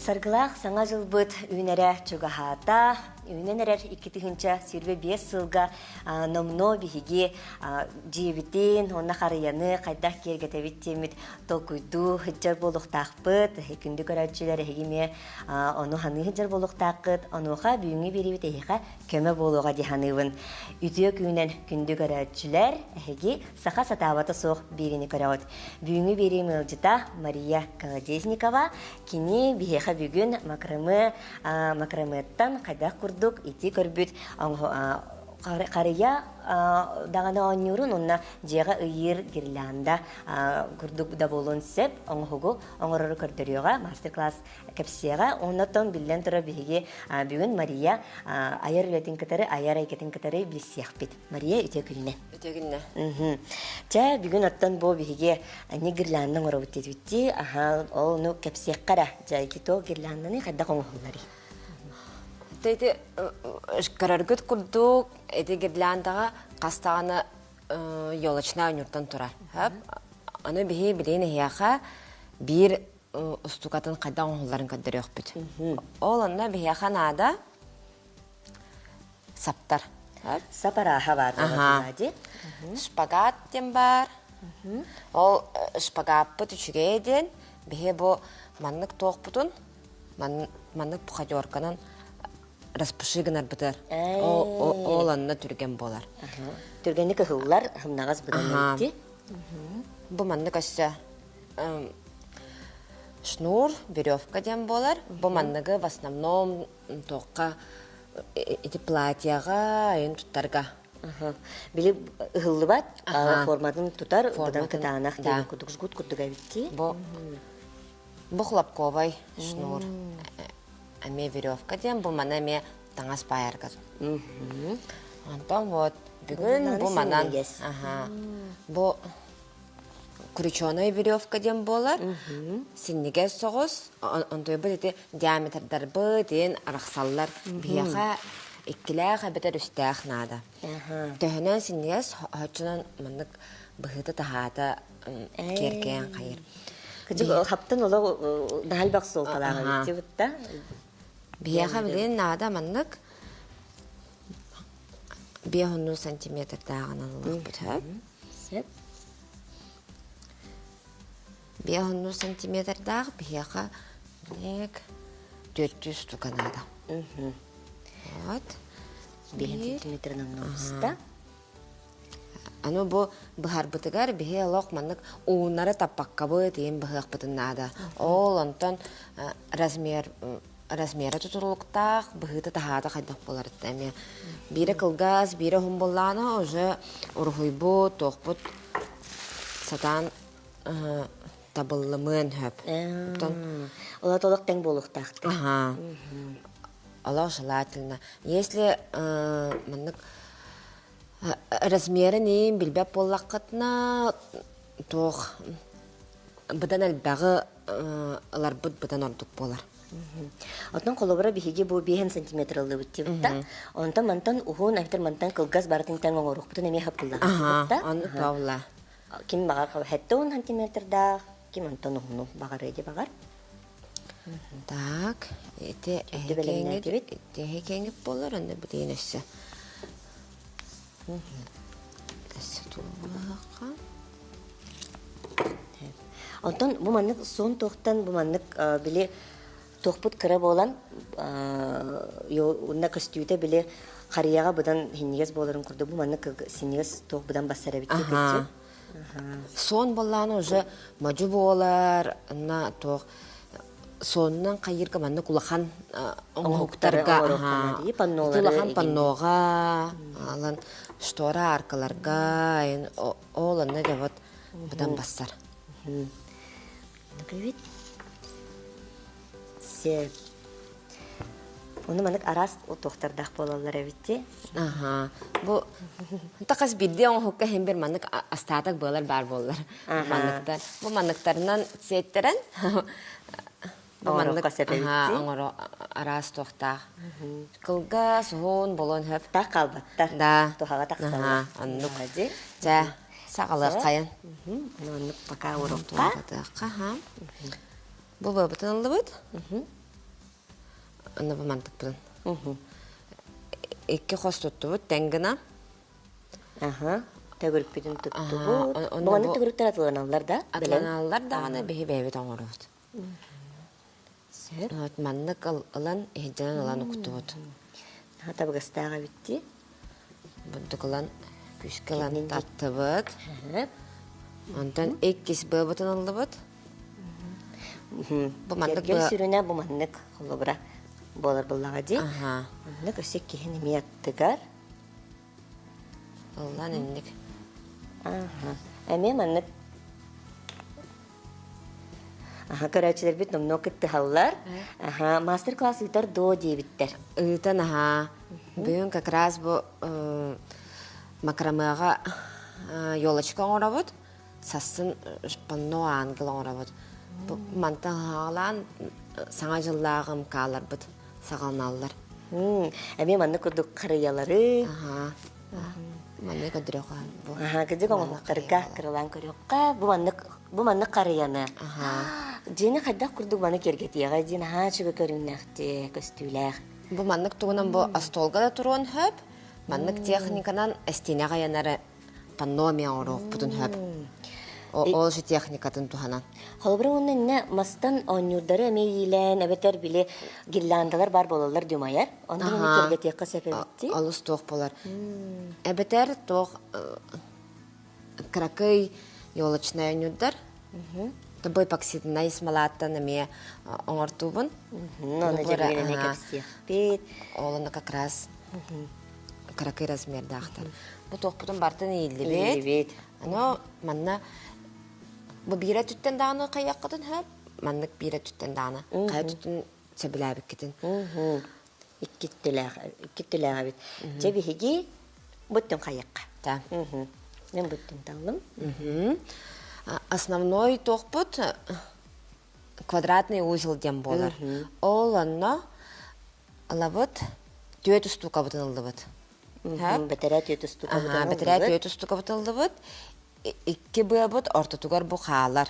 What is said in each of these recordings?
Саргылаах Саҥа дьылбыт үүнэрэ чугаһаата. Үүнэн эрэр 2025 сылга номнуо биһиги дьиэбитин уонна харыйаны хайдах киэргэтэбит диэммит толкуйдуу сылдьар буолуохтаахпыт. Күндү көрөөччүлэр эһиги эмиэ ону саныы сылдьар буолуохтааххыт. Онуоха бүгүҥҥү биэриибит эһиэхэ көмө буолуоҕа дии саныыбын. Үтүө күнүнэн күндү көрөөччүлэр, эһиги саха сатаабата суох биэриини көрөҕүт. Бүгүҥҥү биэриим ыалдьыта Мария Колодезникова. Кини биһиэхэ бүгүн макраме макраметтан хайдах курдук ити көрбүт харыйа даҕаны оонньуурун уонна дьиэҕэ ыйыыр гирлянда курдук да буолуон сөп оҥоһугу оҥорору көрдөрүөҕэ мастер-класс кэпсиэҕэ. Оннотон биллэн турар биһиги бүгүн Мария айар үлэтин кытары, айар эйгэтин кытары билсиэхпит. Мария, үтүө күнүнэн. Үтүө күннэ. Чэ, бүгүн оттон бу биһиги ани гирлянда оҥоробут диэбитти. Аха, ол ону кэпсиэххэ эрэ. Дьэ, ити то гирлянданы хайдах оҥоһулларый? Ити көрөргүт курдук, ити гирляндаҕа хас даҕаны елочная ньуртан турар. Аны биһи билигин эһиэхэ биир устукатын хайдах оҥоһулларын көрдөрүөхпүт. Ол онно биһиэхэ наада саптар. Сап арааһа баар буолар Шпагат диэн баар. Ол шпагаппыт үчүгэйэ диэн биһи бу маннык туохпутун маннык пуходерканан распуши гынарбытыгар ол онно түргэн буолар. Түргэнник ыһыллар, хымнаҕас быдан Бу маннык өссө Шнур, веревка диэн буолар. Бу манныгы в основном туохха ити платьеҕа айын туттарга. Били ыһыллыбат форматын тутар, быдан кытаанах диэн курдук жгут курдук эбитти. Бу бу хлопковай шнур. Эмиэ веревка диэн бу маны эмиэ таҥас баайарга. Онтон вот бүгүн бу манан бу крученая веревка диэн буолар. Синньигэс соҕус, онтуйбут ити диаметрдарбыт диэн арахсаллар. Биһиэхэ иккилээх эбэтэр үстээх наада. Төһөнөн синньигэс, оччонон маннык быһыыта-таһаата киэркэйэн хайыр. Кыдьык хаптан олох наһаа элбэх суолталаах эбит да. Биһиэхэ билигин наада маннык 5 сантиметрдааҕынан ылыахпыт сөп. Сөп. 5 сантиметрдаах биһиэхэ ник 400 штука наада. Вот. 5 сантиметрынан оҕуста. Аны бу быһарбытыгар биһи олох маннык ууннары таппаккабыт иин быһыахпытын наада. Ол онтон размер размера тутулуктаах, быһыыта-таһаата хайдах буоларыттан эмиэ. Биирэ кылгас, биирэ уһун буоллаҕына уже уруһуйбут, туохпут сатаан табыллымыан сөп. Оттон Олор толох тэҥ буолуохтаахтар. Аха. Олох желательно. Если маннык размерын иин билбэт буоллаххытына туох быдан элбэҕи ыларбыт быдан ордук буолар. Оттон холобура биһиги бу 5 сантиметр ыллыбыт диэбит да. Онтон мантан уһун, эбэтэр мантан кылгас барытын тэҥ оҥоруохпутун эмиэ хапкыллаҕа да. Оннук павла. Ким баҕар 70 сантиметрдаах, ким онтон уһуну баҕарыа дии баҕар. Так, ити эһи кэҥит буолар, онно билигин өссө. Өссө туоллаха. Онтон бу маннык суон туохтан бу маннык били туохпут кыра буолан уонна көстүүтэ били харыйаҕа быдан синньигэс буоларын курдук бу маннык синньигэс туох быдан бассар эбит Аха. Суон буоллаҕына уже модьу буолар, на туох суонунан хайыырга маннык улахан оҥоһуктарга улахан панноҕа алан штора аркаларга ол онно дьэ вот быдан бассар. Эбит. Сөп. Ону маннык араас туохтардаах буолаллар эбит дии. Аха. Бу тахас биирдии оҥоһукка иһин бир маннык астаатак быалар баар буоллар. Манныктар. Бу манныктарынан сиэттэрэн бу маннык оҥоро араас туохтаах. Кылгас, уһун болон хөп. Таах хаалбаттар. Да. Туһаҕа тахсаллар. Оннук. Чэ, саҕалыаххайын. Оннук пока урукка. Бу бабытын ыллыбыт. Аны бу мантыкпытын. Икки хос туттубут тэҥ гына. Аха. Төгүрүкпүтүн туттубут. Бу маннык төгүрүктэр атыланаллар да? Атыланаллар даҕаны биһи бэйэбит оҥоробут. Сөп. Вот маннык ылан, иһдьэнэн ылан уктубут. Табыгастаах эбитти. Бурдук ылан, күүскэ ылан таттыбыт. Онтон иккис быабытын ыллыбыт. Бу маннык быа... сүрүнэ бу маннык холобура буолар буллаҕа дии. Маннык өссө киһини эмиэ аттыгар. Ыллан инник. Эмиэ маннык Аха, көрөөччүлэрбит номнуо кыттыһаллар. Аха, мастер-класс ыытар дуо диэбиттэр. Ыытан аһаа. Бүгүн как раз бу макрамыаҕа елочка оҥоробут. Сассын панно ангел оҥоробут. Бу мантан хаалаан саҥа дьыллааҕым хааларбыт саҕаланаллар. Эмиэ маннык курдук харыйалары. Аха. Маннык көрдөрүөххэ бу. Аха, кырдьык оҥоһуктарга кыралаан көрүөххэ. Бу маннык бу маннык харыйаны. Аха. Дьиэни хайдах курдук маны киэргэтиэҕэ диэн аһаа үчүгэй көрүҥнээхтии, көстүүлээх. Бу маннык тугунан бу остуолга да туруон сөп. Маннык техниканан эстиэнэҕэ ыйанары панно эмиэ оҥоруохпутун сөп. Ол же техникатын туһанан. Холобура уонна иннэ мастан оонньуурдары эмиэ иилээн эбэтэр били гирляндалар баар буолаллар дьумайар. Онтон эмиэ киэргэтиэххэ сөп эбит Олус туох буолар. Эбэтэр туох кыракый елочнай оонньуурдар. Бу эпоксиднай смолаттан эмиэ оҥортуубун. Оны дьэбигинэн кэпсиэхпит. Ол ону как раз кыракый размердаахтар. Бу туохпутун бартын ииллибит. Ииллибит. Аны манна бу биирэ түттэн даҕаны хайыаххытын сөп, маннык биирэ түттэн даҕаны хайа түттүн сөбүлээбиккитин. Иккиттилээх иккиттилээх эбит. Дьэ биһиги буттун хайыахха. Да. Мен буттун таллым. Основной туохпут квадратный узел диэн буолар. Ол онно ылабыт, түөрт устуукабытын ыллыбыт. Бэтэрээ түөрт устуукабытын ыллыбыт. Бэтэрээ түөрт устуукабытын ыллыбыт. Икки быабыт ортотугар бу хаалар.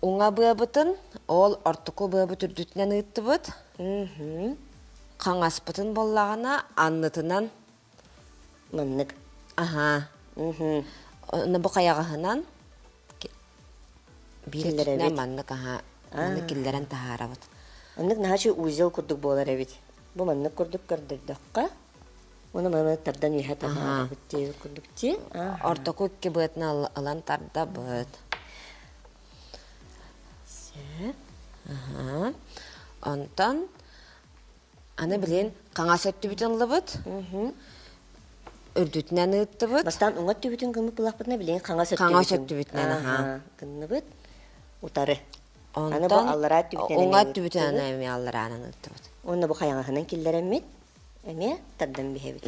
Уҥа быабытын ол ортоку быабыт үрдүтүнэн ыыттыбыт. Хаҥаспытын буоллаҕына аннытынан Маннык. Аһаа. Онно бу хайаҕаһынан биир өттүнэн маннык аһаа маннык киллэрэн таһаарабыт. Оннук наһаа узел курдук буолар эбит. Бу маннык курдук көрдөрдөххө, уну маны тардан үөһэ таһаарабыт диэбит курдук дии. Ортоку икки быатын ылан тардабыт. Сөп. Онтон Аны билин хаҥас өттүбүтүн ыллыбыт. Үрдүтүнэн ыыттыбыт. Бастаан уҥа өттүбүтүн гыммыт булахпытына билин хаҥас өттүбүтүн. Хаҥас өттүбүтүнэн аха. Гынныбыт. Утары. Аны бу аллараа өттүбүтүнэн уҥа өттүбүтүнэн эмиэ аллараанан ыыттыбыт. Уонна бу хайаҥаһынан киллэрэммит эмиэ тардан биһэбит.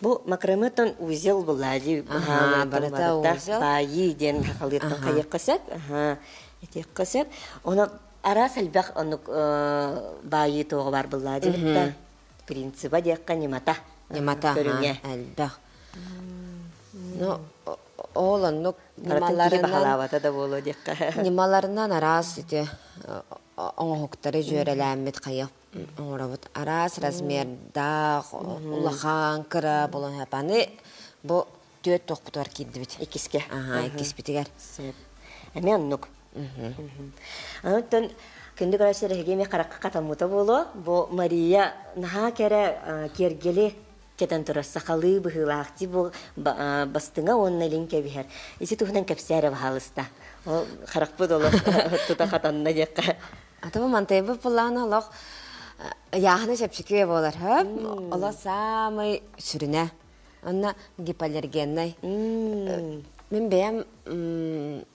Бу макраметтан узел булади барыта узел. Баайыы диэн хахалыыртан хайыахха сөп. Этиэххэ сөп. Онон Араас элбэх оннук баайыы туоҕа баар быллаа дьыбытта. Принциба диэххэ ньымата. Ньымата көрүҥэ. Элбэх. Ну, ол оннук ньымаларынан баһылаабата да буолуо диэххэ. Ньымаларынан араас ити оҥоһуктары дьүөрэлээммит хайах оҥоробут. Араас размердаах, улахан, кыра буолан аны бу түөрт туохпутугар киирдибит. Иккискэ. Аха, иккиспитигэр. Сөп. Эмиэ оннук. Онтон күндү көрөөччүлэр эһиги эмиэ харахха хатаммыта буолуо. Бу Мария наһаа кэрэ киэргэли кэтэн турар сахалыы быһыылаах бу бастыҥа уонна илин кэбиһэр. Ити туһунан кэпсээ эрэ баһаалыста. Ол харахпыт олох тута хатанна диэххэ. Ата бу мантайбыт буллаҕына олох ыйааһына чэпчэки буолар хөп. Олох саамай сүрүнэ. Онно гипоаллергеннай. Мин бэйэм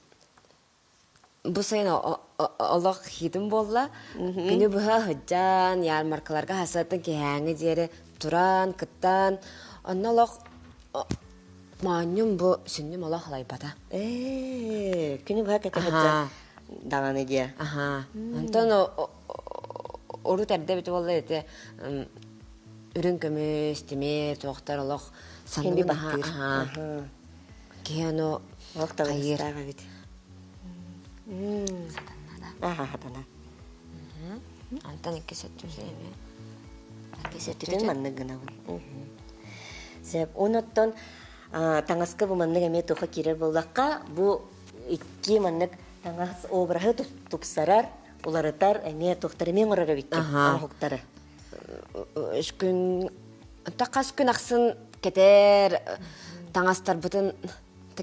бу сайын олох хитим буолла. Күнү быһа сылдьан, ярмаркаларга хасыаттан киһээҥи диэри туран, кыттан, онно олох моонньум бу сүнньүм олох халайбата. Ээ, күнү быһа кэтэ сылдьан даҕаны диэ. Аха. Онтон урут эрдэ эбит буолла ити үрүҥ көмүс, тимир, туохтар олох санныбын аһаа. Киһи ону Олох хайыыр. табыгастаах эбит. Сатанна да. Аха, сатана. Антон иккис өттүсэ эмиэ. Иккис өттүтүн маннык гынабын. Сөп. Онуттан таҥаска бу маннык эмиэ туха киирэр буоллахха, бу икки маннык таҥас обраһы тупсарар, уларытар эмиэ туохтары эмиэ оҥорор эбиккин оҥоһуктары. Үс күн хас күн ахсын кэтэр таҥастарбытын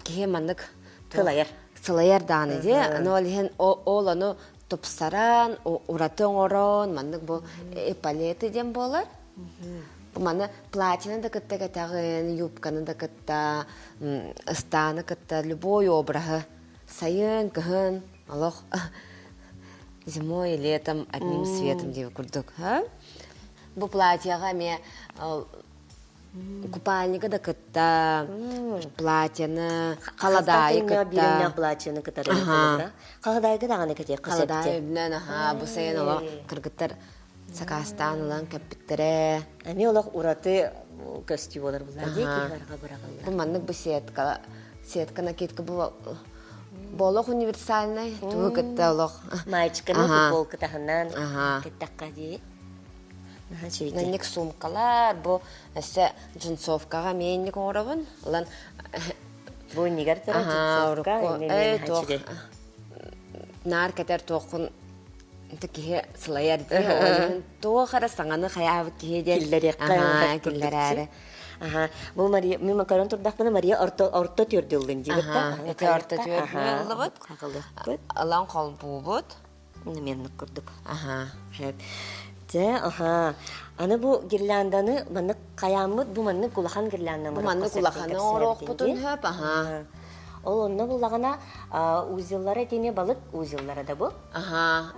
киһи маннык сылайар сылайар даҕаны дии аны ол иһин ол ону тупсаран ураты оҥорон маннык бу эполеты диэн буолар бу маны платина да кытта кэтэҕин юбканы да кытта ыстааны кытта любой обраһы сайын кыһын олох зимой и летом одним светом диэбит курдук бу платьеҕа эмиэ Купальника да кытта, платьены, халадаайы кытта. платьены кытары Халадаайга даҕаны кэтиэххэ Халадаай үрдүнэн аһаа, бу сайын олох кыргыттар сакаастаан ылан кэппиттэрэ. Эмиэ олох ураты көстүү буолар булар дии киһи быраҕыллар. Бу маннык бу сетка, сетка накидка бу олох универсальный, тугу кытта олох. Маечканы футболка таһынан кэттэххэ дии. Маннык суумкалар, бу өссө джинсовкаҕа эмиэ инник оҥоробун. Ылан Бу иннигэр турар джинсовка, туох наар кэтэр туоххун киһи сылайар дии. Туох эрэ саҥаны хайаабыт киһи диэн киллэриэххэ киллэрээри. Аха, бу Мария, мин макарон турдахпына Мария орто орто түөрдүллүн диибит да. Ити орто түөрдүллүбүт. Ылан холбуубут. Неменнык курдук. Аха. Дьэ, аха. Аны бу гирлянданы маннык хайааммыт бу маннык улахан гирлянда Бу маннык улаханы оҥоруохпутун сөп, аха. Ол онно буллаҕына узеллара итини балык узеллара да бу? Аха.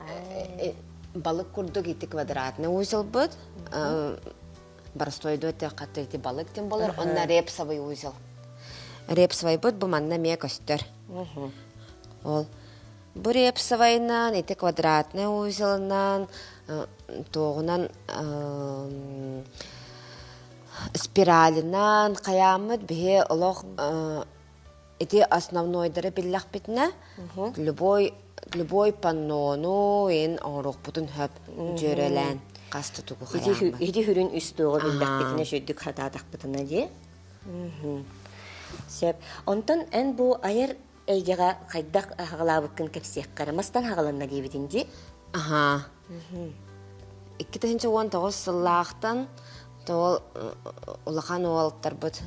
Балык курдук ити квадратный узелбыт. Боростуойду эттэххэ ити балык тем болар, онно репсовый узел. Репсовайбыт бу манна эмиэ көстөр. Ол Бу репсовайынан, ити квадратнай узелынан, туоҕунан спиралынан хайааммыт биһи олох ити основнойдары биллэхпитинэ любой любой паннону ин оҥоруохпутун сөп дьүөрэлээн хас да тугу хайааммыт. Ити хүрүн үс туоҕу биллэхпитинэ сүрдүк хатаатахпытына дии. Сөп. Онтон эн бу айар эйгэҕэ хайдах аһаҕалаабыккын кэпсиэххэ эрэ мастан аһаҕаланна диэбитиҥ дии Аһаа. 2019 сыллаахтан тоҕо улахан уолаттарбыт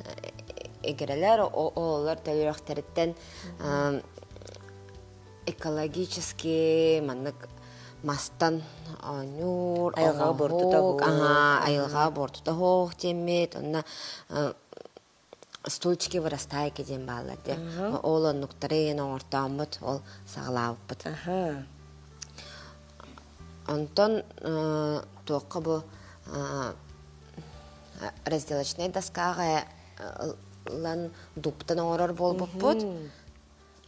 игирэлэр оҕолор төрүөхтэриттэн экологически маннык мастан оонньуур айылҕаҕа буортута айылҕаҕа буортута суох диэммит онно стульчики вырастайки диэн бааллар дии. Ол оннуктары иһин оҥортооммут, ол саҕалаабыппыт. Онтон туохха бу разделочнай доскаҕа ылан дубтан оҥорор буолбуппут.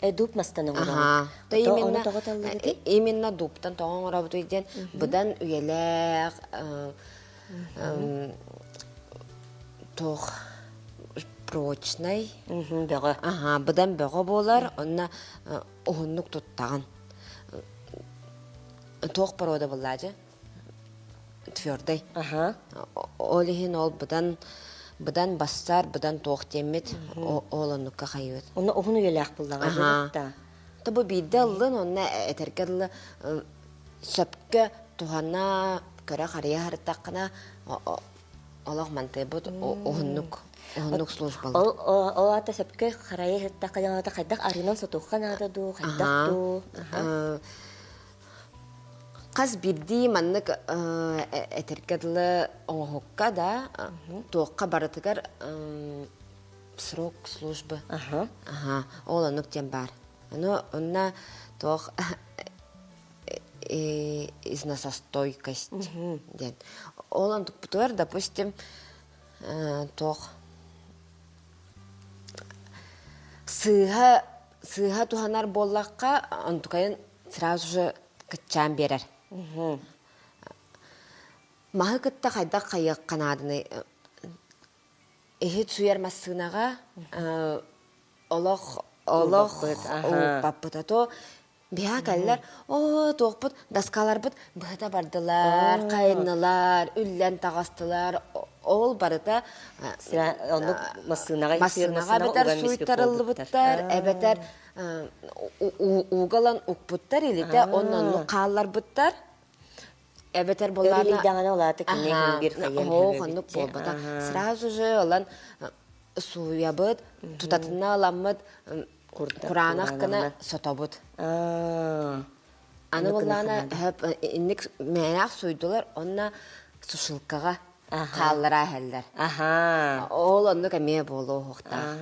Дуб мастан оҥоробут. Именно, именно дубтан тоҕо оҥоробутуй диэн быдан үйэлээх туох прочнай бөҕө. Аха, быдан бөҕө буолар, онно уһуннук туттаҕын. Туох порода буоллаажы? Твердый. Аха. Ол иһин ол быдан быдан бассар, быдан туох диэммит, ол оннукка хайыыт. Онно уһун үйэлээх буллаҕа да. То бу биирдэ ыллын, онно этэргэ дылы сөпкө туһана, көрө-харыйа сырыттаххына, олох мантыйбыт уһуннук уһуннук службалар. Ол ол аата сөпкө харайа сырыттахха аата хайдах арыынан сотуохха наада дуу, хайдах дуу? Хас биирдии маннык этэргэ дылы оҥоһукка да, туохха барытыгар срок службы. Аха. Ол оннук диэн баар. Ону онно туох износостойкость диэн. Ол онтукпутугар, допустим, туох сыыһа сыыһа туһанар буоллахха, онтукайын сразу же кыччаан биэрэр. Маһы кытта хайдах хайыахха нааданый? Иһит сууйар массыынаҕа олох олох ууппаппыт. А то. Биһа кэллэр, оо, туохпут, доскаларбыт быһыта бардылар, хайыннылар, үллэн таҕыстылар. Ол барыта оннук массыынаҕа массыынаҕа эбэтэр сууйтарыллыбыттар, эбэтэр уугалан укпуттар илитэ, онно оннук хаалларбыттар. Эбэтэр буллаана Өрүлүйдэҕинэ улаата кини биир хайыан Оһох оннук буолбата. Сразу же ылан сууйабыт, тутатына ыламмыт кураанах гына сотобут. Аны буллаана инник мээнэх суйдулар, онно сушилкаҕа хааллара иһэллэр. Ол оннук эмиэ буолуохтаах.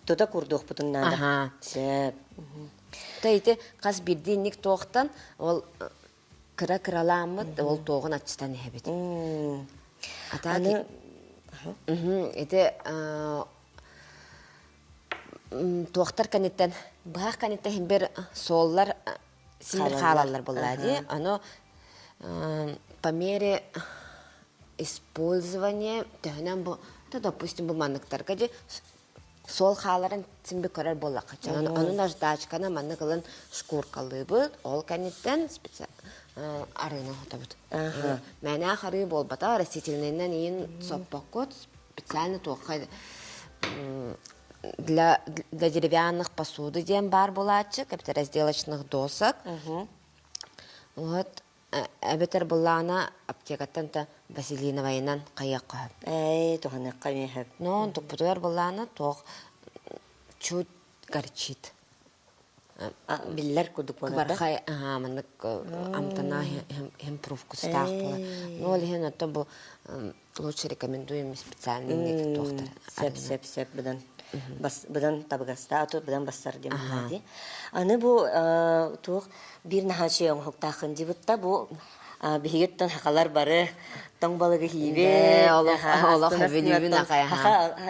Тута курдуохпутун наада. Сөп. Та ити хас биирдии инник туохтан ол кыра кыралааммыт ол туоҕун аччытан иһэбит. Аны ити туохтар кэнниттэн быһах кэнниттэн син суоллар син хаалаллар буоллаа дии. Аны по мере использования төһөнөн бу допустим бу манныктарга дии суол хааларын син би көрөр буоллахха ону наждачканы маннык ылан шкуркалыыбыт ол кэнниттэн арыыны хотобут мээнээх арыы буолбата растительныйынан иин соппоккут специально туохха для для деревянных посуды диэн баар буолааччы разделочных досок вот Эбэтэр былаана аптекаттан да василиновайынан хайыахха сөп. Ээ, туһаныахха эмиэ сөп. Но онтукпутугар былаана туох чуть горчит. Биллэр курдук буолар да? Кыбархай, аһаа, маннык амтана хемпровкустаах буолар. Ну, ол иһин оттон бу лучше рекомендуем специальный туохтар. Сөп, сөп, сөп, быдан быдан табыгастаах, быдан бассар диэн буолар Аны бу туох биир наһаа оҥоһуктааххын дьибытта бу биһигиттэн хахалар бары тоҥ балыгы хиибит олох өбүлүүбүн ахай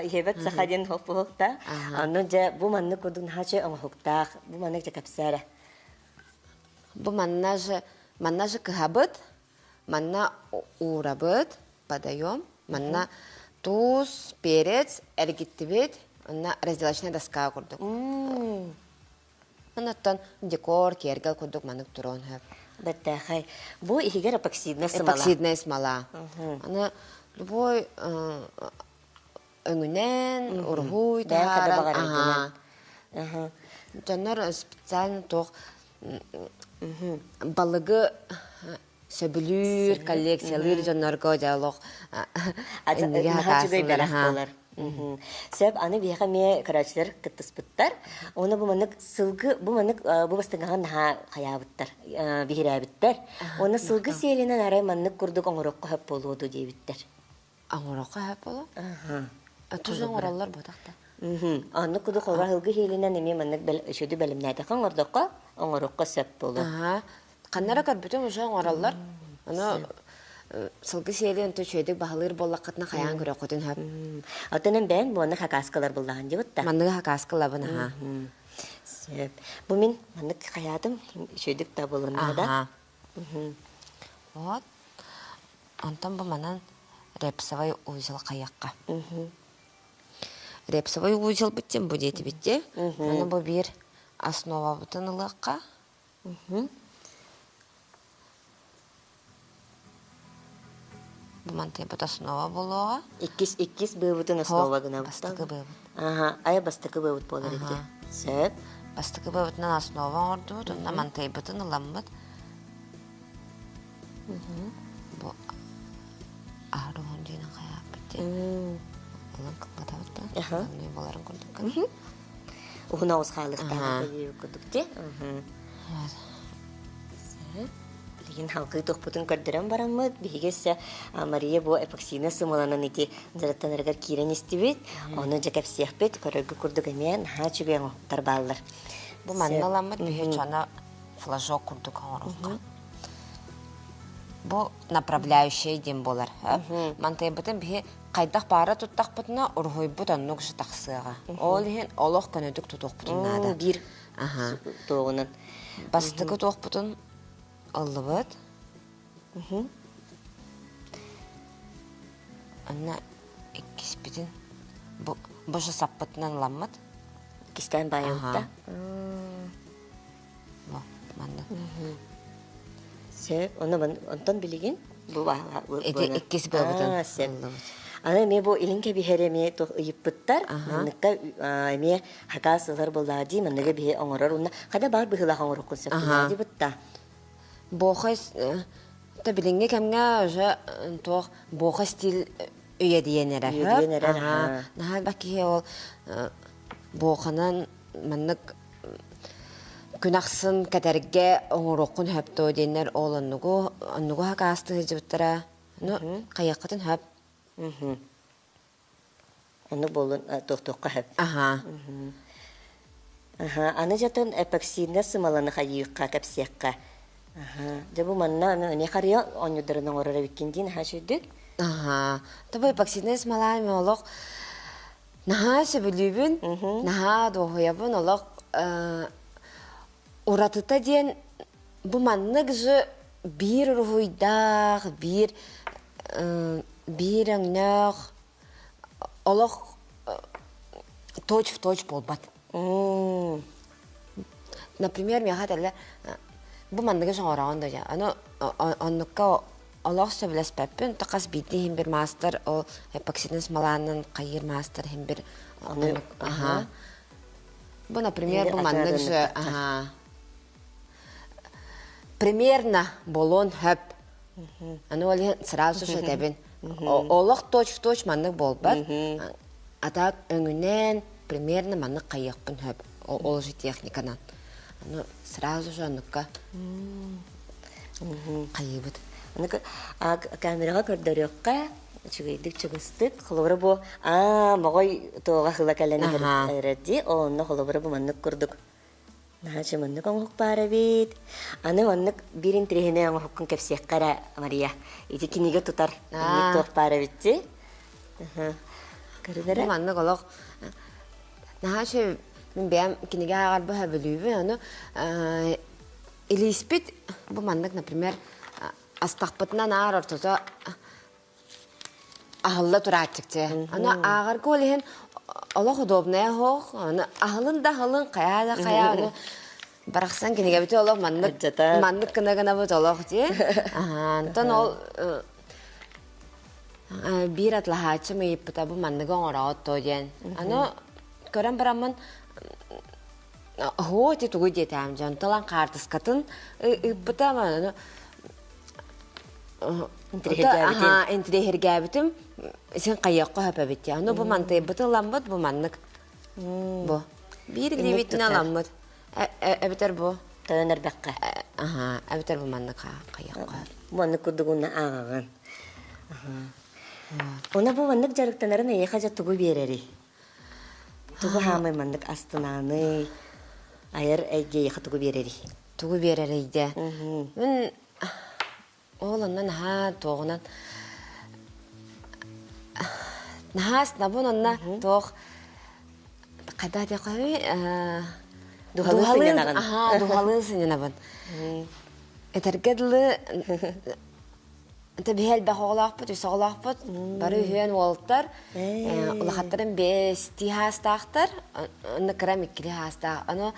иһэбэт саха диэн хоппуһукта онно дьэ бу маннык курдук наһаа оҥоһуктаах бу маннык дьэ кэпсээрэ бу манна же манна же кыһабыт манна уурабыт подаем манна туус перец эргиттибит онно разделочная доска курдук Оннуттан декор, киэргэл курдук маннык туруон сөп. Бэртээхэй. Бу иһигэр эпоксидная смола. Эпоксидная смола. Аны любой өҥүнэн, уруһуй таһааран. Дьоннор специально туох балыгы сөбүлүүр, коллекциялыыр дьоннорго дьэ олох иннигэ хакаасылар. Сөп, аны биһиэхэ эмиэ көрөөччүлэр кыттыспыттар. Уонна бу маннык сылгы, бу маннык бу бастыҥаҕын наһаа хайаабыттар, биһирээбиттэр. Уонна сылгы сиэлинэн арай маннык курдук оҥоруохха сөп буолуо дуо диэбиттэр. Оҥоруохха сөп буолуо? Тус оҥороллор буотахта. Оннук курдук холобур сылгы сиэлинэн эмиэ маннык үчүгэй бэлэмнээтэххэ оҥордоххо, оҥоруохха сөп буолуо. Ханна эрэ көрбүтүм уже оҥороллор. Ону сылгы сиэли онто үчүгэйдик баһылыыр буоллаххытына хайаан көрүөххүтүн сөп. Оттон эн бэйэҥ буонна хакааскалар буллаҕын дьыбыт да? Манныгы хакааскалабын аха. Сөп. Бу мин маннык хайаатым үчүгэйдик да булунна да. Вот. Онтон бу манан репсовый узел хайыахха. Репсовый узел бүттем бу диэтибитти. Аны бу биир основабытын ылыахха. Бу мантыйбыт основа буолуоҕа. Иккис иккис быыбытын основа гынабыт. Бастакы быыбыт. Аха, айа бастакы быыбыт буолар ити. Сөп. Бастакы быыбытынан основа оҥордубут, онно мантыйбытын ыламмыт. Бу аһаруһун диэн хайааппыт диэн. Ылан кылгатабыт да. Буоларын курдук. Уһун оҕус хаалыахтаах курдук дии. Билигин халкыы туохпутун көрдөрөн бараммыт, биһиги өссө Мария бу эпоксина сымаланан ити дьарыктанарыгар киирэн истибит. Ону дьэ кэпсиэхпит, көрөргө курдук эмиэ наһаа үчүгэй оҥоһуктар бааллар. Бу манна ыламмыт биһи чоно флажок курдук оҥоруохха. Бу направляющай диэн буолар. Мантайбытын биһи хайдах баара туттахпытына уруһуйбут оннук же тахсыаҕа. Ол иһин олох көнөтүк тутуохпутун наада. Биир туоҕунан. Бастакы туохпутун ыллыбыт. Анна иккиспитин бу бу же саппытынан ыламмыт. Иккистээн баайабыт да. Бу манна. Сөп. Ону онтон билигин бу Ити иккис быабытын ыллыбыт. Аны эмиэ бу илин кэбиһэр эмиэ туох ыйыппыттар. Манныкка эмиэ хакаас ылар буоллаҕа дии, манныгы биһи оҥорор уонна хада баар быһыылаах оҥоруоххун сөп дии бытта. Бохо та билиҥҥи кэмҥэ уже туох бохо стиль үйэдийэн эрэр. Үйэдийэн эрэр. Наһаа элбэх киһи ол боханан маннык күн ахсын кэтэргэ оҥоруоххун сөп дуо диэннэр ол оннугу оннугу хакаастыы сылдьыбыттара. Ну, хайыаххытын сөп. Оннук буоллун туохтуохха сөп. Аха. Аха, аны дьэтон эпоксиднай сымаланы хайыахха кэпсиэххэ. Аха, дьэ бу манна аны харыйа оонньуурдарын оҥорор эбиккин диин аха сүрдүк. Аха, тобой эпоксиднай смола олох Наһаа сөбүлүүбүн, наһаа дуоһуйабын, олох уратыта диэн бу маннык же биир уруһуйдаах, биир биир өҥнөөх олох точь в точь буолбат. Например, миэхэ этэллэр бу манныгы соҥороҕун да аны оннукка Олох сөбүлэспэппин, хас биирдии иһин бир маастар ол эпоксидын смоланан хайыыр маастар иһин бир аха. Бу, например, бу маннык же аха. Примерно болон хөп. Аны ол иһин сразу же этэбин. Олох точь в точь маннык буолбат. А так өҥүнэн примерно маннык хайыахпын хөп. Ол же техниканан. Аны сразу же оннукка хайыыбыт. Аны камераҕа көрдөрүөххэ үчүгэйдик чугастык холобура бу аа моҕой туоҕа хыла кэлэн эрэр дии онно холобура бу маннык курдук наһаа маннык оҥоһук баар эбит аны маннык биир интириэһинэй оҥоһуккун кэпсиэххэ эрэ Мария ити кинигэ тутар маннык туох баар эбит дии көрүлэрэ маннык олох наһаа үчүгэй мин бэйэм кинигэ ааҕарбы сөбүлүүбүн ону Илииспит бу маннык, например, астахпытынан аар ортото аһылла турааччыкчы. Аны ааҕарга ол иһин олох удобная оһох, аны аһылын да аһылын, хайаа да хайаа, аны барахсан кинигэбити олох маннык маннык гына гынабыт олох дии. Онтон ол биир атлаһааччым ыйыппыта бу манныгы оҥороҕут дуо диэн. Аны көрөн бараммын Оһуо ити тугуй диэтэҕим дьон талан хаартыскатын ыыппыта ону Интириэһиргээбитим. интириэһиргээбитим син хайыахха сөп эбит дии. Ону бу мантыйбыты ыламмыт бу маннык бу биир илиибитинэн ыламмыт эбэтэр бу Тойон эрбэххэ. аха эбэтэр бу маннык хайыахха Маннык курдугунна ааҕаҕын. Уна бу маннык дьарыктанарын эйиэхэ дьэ тугу биэрэрий? Тугу хаамай маннык астынааный, айар эйгэйиэхэ тугу биэрэрий? Тугу биэрэрий дэ? Мин ол онно наһаа туоҕунан наһаа астынабын онно туох хайдах диэххэ Дуһалыы сынньанаҕын. Аһаа, дуһалыы сынньанабын. Этэргэ дылы Это биһи элбэх оҕолоохпут, үс оҕолоохпут. Бары үһүөн уолтар. Улахаттарын бэстии хаастаахтар, онно кырам иккили хаастаах. Аны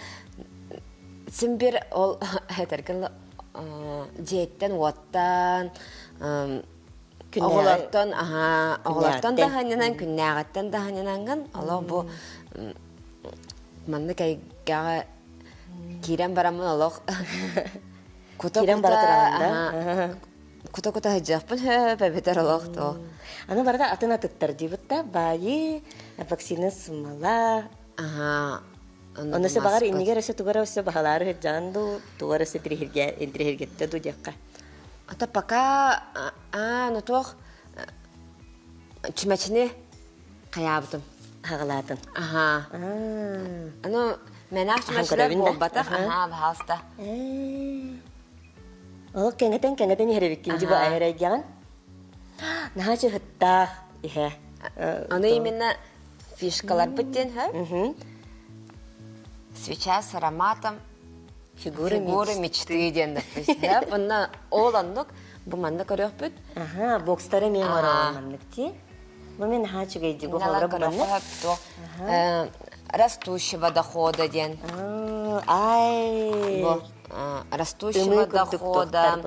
син бир ол этэргэ дьиэттэн уоттан оҕолортон аха оҕолортон да ханньанан күннээҕиттэн да ханньанангын олох бу маннык эйгэҕэ киирэн бараммын олох Кута Киирэн бара тураҕын да? Кута-кута сылдьыахпын сөп эбэтэр олох то. Аны барыта атын атыттар диибит да баайыы, вакцина смола. Аха. Ону өссө баҕар иннигэр өссө тугу эрэ өссө баһылаары сылдьаҕын дуу, тугу эрэ өссө интириэһиргэттэ дуу диэххэ. Ата пока аа ну туох чүмэчини хайаабытым. Хаҕалаатын. Аха. Аны мэнээх чүмэчилэр буолбатах. Аха, пожалуйста. Ол кэҥэтэн кэҥэтэн иһэр эбиккин дьи бу айар эйгэҕин. Наһаа чыһыттаах иһэ. Аны именно фишкаларбыт диэн һэ. Свеча с ароматом фигуры, фигуры мечты диэн да. Онно ол оннук бу манна көрүөхпүт. Аха, бокстары мен оҥороон маннык ти. Бу мен наһаа үчүгэй бу холоро маннык. Растущего дохода диэн. Ай. Бу. растущего дохода,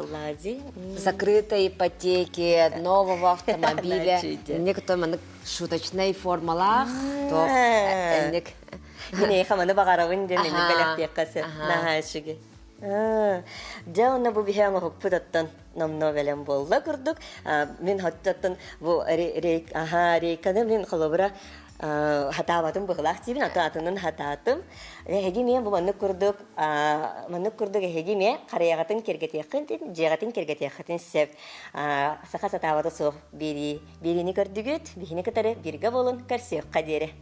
закрытой ипотеки, нового автомобиля. Инник то манык шуточной формалаах, то инник. Мин хаманы баҕарабын диэн инник бэлэхтиэххэ сөп. Наһаа үчүгэй. Дьэ, онно бу биһи оҥоһукпут оттон номнуо бэлэм буолла курдук. Мин хоттоттон бу аха рейканы мин холобура хатаабатым быһылаах диибин, аты атынын хатаатым. Эһиги миэ бу маннык курдук маннык курдук эһиги миэ харыйаҕытын киргэтиэххин дьиэҕитин киргэтиэххитин сөп. Саха сатаабата суох биэрии. Биэриини көрдүгүт, биһини кытары бииргэ буолун көрсүөххэ диэри.